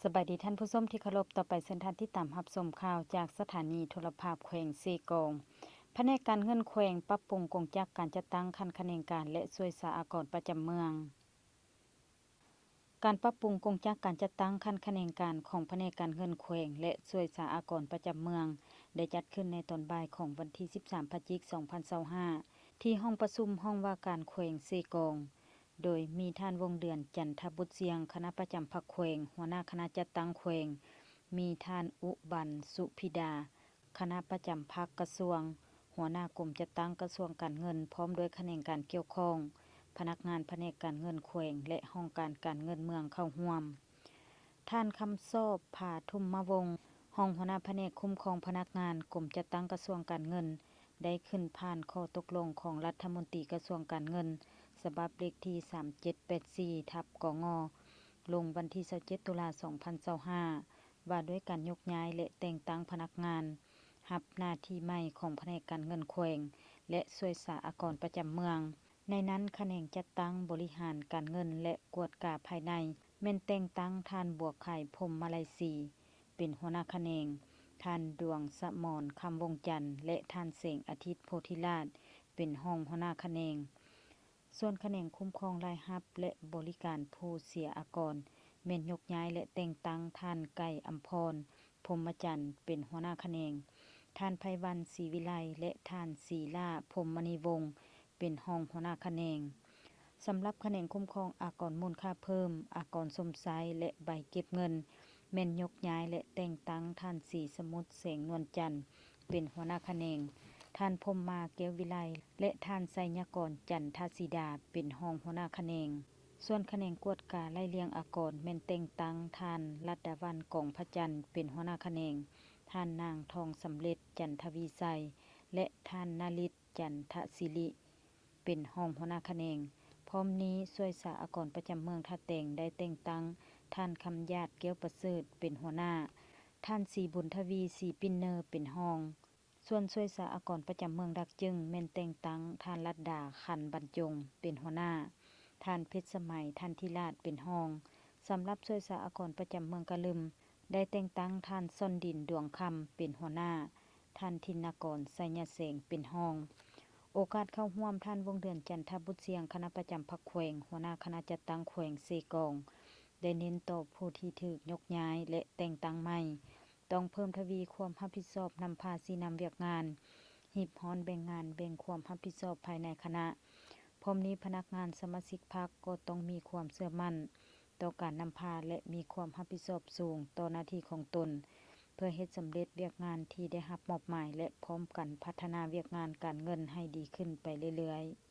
ສະບາຍດີທ່ານຜູ້ຊົມທີ່ເຄົາລົບ, ຕໍ່ໄປເຊີນທ່ານຕິດຕາມຮັບຊົມຂ່າວຈາກສະຖານີໂທລະພາບແຂວງເຊກອງ. ພະແນກການເງິນແຂວງປັບປຸງກົງຈັກການຈັດຕັ້ງຂັ້ນຂະແໜງການ ແລະ ສ່ວຍສາອາກອນປະຈຳເມືອງ. ການປັບປຸງກົງຈັກການຈັດຕັ້ງຂັ້ນຂະແໜງການຂອງພະແນກການເງິນແຂວງ ແລະ ສ່ວຍສາອາກອນປະຈຳເມືອງ ໄດ້ຈັດຂຶ້ນໃນຕອນບ່າຍຂອງວັນທີສິບສາມ ພະຈິກ ສອງພັນຊາວຫ້າ ທີ່ຫ້ອງປະຊຸມຫ້ອງວ່າການແຂວງເຊກອງ. ໂດຍມີທ່ານ ວົງເດືອນ ຈັນທະບຸດຊຽງ ຄະນະປະຈຳພັກແຂວງ, ຫົວໜ້າຄະນະຈັດຕັ້ງແຂວງ, ມີທ່ານ ອຸບັນ ສຸພິດາ ຄະນະປະຈຳພັກກະຊວງ, ຫົວໜ້າກົມຈັດຕັ້ງກະຊວງການເງິນ, ພ້ອມດ້ວຍຂະແໜງການກ່ຽວຂ້ອງ, ພະນັກງານພະແນກການເງິນແຂວງ ແລະ ຫ້ອງການການເງິນເມືອງເຂົ້າຮ່ວມ. ທ່ານ ຄຳຊອບ ຜາທຸມມະວົງ ຮອງຫົວໜ້າພະແນກຄຸ້ມຄອງພະນັກງານ ກົມຈັດຕັ້ງກະຊວງການເງິນ ໄດ້ຂຶ້ນຜ່ານຂໍ້ຕົກລົງຂອງລັດຖະມົນຕີກະຊວງການເງິນ ສະບັບເລກທີສາມເຈັດແປດສີ່ ທັບ ກງ ລົງວັນທີຊາວເຈັດ ຕຸລາ ສອງພັນຊາວຫ້າ ວ່າດ້ວຍການຍົກຍ້າຍ ແລະ ແຕ່ງຕັ້ງພະນັກງານຮັບໜ້າທີ່ໃໝ່ຂອງພະແນກການເງິນແຂວງ ແລະ ສ່ວຍສາອາກອນປະຈຳເມືອງ. ໃນນັ້ນ, ຂະແໜງຈັດຕັ້ງບໍລິຫານການເງິນ ແລະ ກວດກາພາຍໃນ ແມ່ນແຕ່ງຕັ້ງທ່ານ ບົວໄຂ່ ພົມມະໄລສີ ເປັນຫົວໜ້າຂະແໜງ, ທ່ານ ດວງສະໝອນ ຄຳວົງຈັນ ແລະ ທ່ານ ແສງອາທິດ ໂພທິລາດ ເປັນຮອງຫົວໜ້າຂະແໜງ. ສ່ວນຂະແໜງຄຸ້ມຄອງລາຍຮັບ ແລະ ບໍລິການຜູ້ເສຍອາກອນ ແມ່ນຍົກຍ້າຍ ແລະ ແຕ່ງຕັ້ງທ່ານ ໄກ່ ອຳພອນ ພົມມະຈັນ ເປັນຫົວໜ້າຂະແໜງ, ທ່ານ ໄພວັນ ສີວິໄລ ແລະ ທ່ານ ສີລາ ພົມມະນີວົງ ເປັນຮອງຫົວໜ້າຂະແໜງ. ສຳລັບຂະແໜງຄຸ້ມຄອງອາກອນມູນຄ່າເພີ່ມ, ອາກອນຊົມໃຊ້ ແລະ ໃບເກັບເງິນ ແມ່ນຍົກຍ້າຍ ແລະ ແຕ່ງຕັ້ງທ່ານ ສີສະໝຸດ ແສງນວນຈັນ ເປັນຫົວໜ້າຂະແໜງ, ທ່ານ ພົມມາ ແກ້ວວິໄລ ແລະ ທ່ານ ໄຊຍະກອນ ຈັນທະສີດາ ເປັນຮອງຫົວໜ້າຂະແໜງ. ສ່ວນຂະແໜງກວດກາໄລ່ລຽງອາກອນ ແມ່ນແຕ່ງຕັ້ງທ່ານ ລັດດາວັນ ກອງພະຈັນ ເປັນຫົວໜ້າຂະແໜງ, ທ່ານ ນາງ ທອງສຳເລັດ ຈັນທະວີໄຊ ແລະ ທ່ານ ນາລິດ ຈັນທະສິລິ ເປັນຮອງຫົວໜ້າຂະແໜງ. ພ້ອມນີ້, ສ່ວຍສາອາກອນປະຈຳເມືອງທ່າແຕງ ໄດ້ແຕ່ງຕັ້ງທ່ານ ຄຳຢາດ ແກ້ວປະເສີດ ເປັນຫົວໜ້າ, ທ່ານ ສີບຸນທະວີ ສີປິ່ນເນີ ເປັນຮອງ. ສ່ວນສ່ວຍສາອາກອນປະຈຳເມືອງດາກຈຶງ ແມ່ນແຕ່ງຕັ້ງທ່ານ ລັດດາ ຂັນບັນຈົງ ເປັນຫົວໜ້າ, ທ່ານ ເພັດສະໄໝ ທັນທິລາດ ເປັນຮອງ. ສຳລັບສ່ວຍສາອາກອນປະຈຳເມືອງກະລຶມ ໄດ້ແຕ່ງຕັ້ງທ່ານ ສອນດິນ ດວງຄຳ ເປັນຫົວໜ້າ, ທ່ານ ທິນນະກອນ ໄຊຍະແສງ ເປັນຮອງ. ໂອກາດເຂົ້າຮ່ວມ, ທ່ານ ວົງເດືອນ ຈັນທະບຸດຊຽງ ຄະນະປະຈຳພັກແຂວງ, ຫົວໜ້າຄະນະຈັດຕັ້ງແຂວງເຊກອງ ໄດ້ເນັ້ນຕໍ່ຜູ້ທີ່ຖືກຍົກຍ້າຍ ແລະ ແຕ່ງຕັ້ງໃໝ່ ຕ້ອງເພີ່ມທະວີຄວາມຮັບຜິດຊອບນຳພາຊີ້ນຳວຽກງານ, ຮີບຮ້ອນແບ່ງງານແບ່ງຄວາມຮັບຜິດຊອບພາຍໃນຄະນະ. ພ້ອມນີ້, ພະນັກງານສະມາຊິກພັກກໍຕ້ອງມີຄວາມເຊື່ອໝັ້ນຕໍ່ການນຳພາ ແລະ ມີຄວາມຮັບຜິດຊອບສູງຕໍ່ໜ້າທີ່ຂອງຕົນ ເພື່ອເຮັດສຳເລັດວຽກງານທີ່ໄດ້ຮັບມອບໝາຍ ແລະ ພ້ອມກັນພັດທະນາວຽກງານການເງິນໃຫ້ດີຂຶ້ນໄປເລື້ອຍໆ.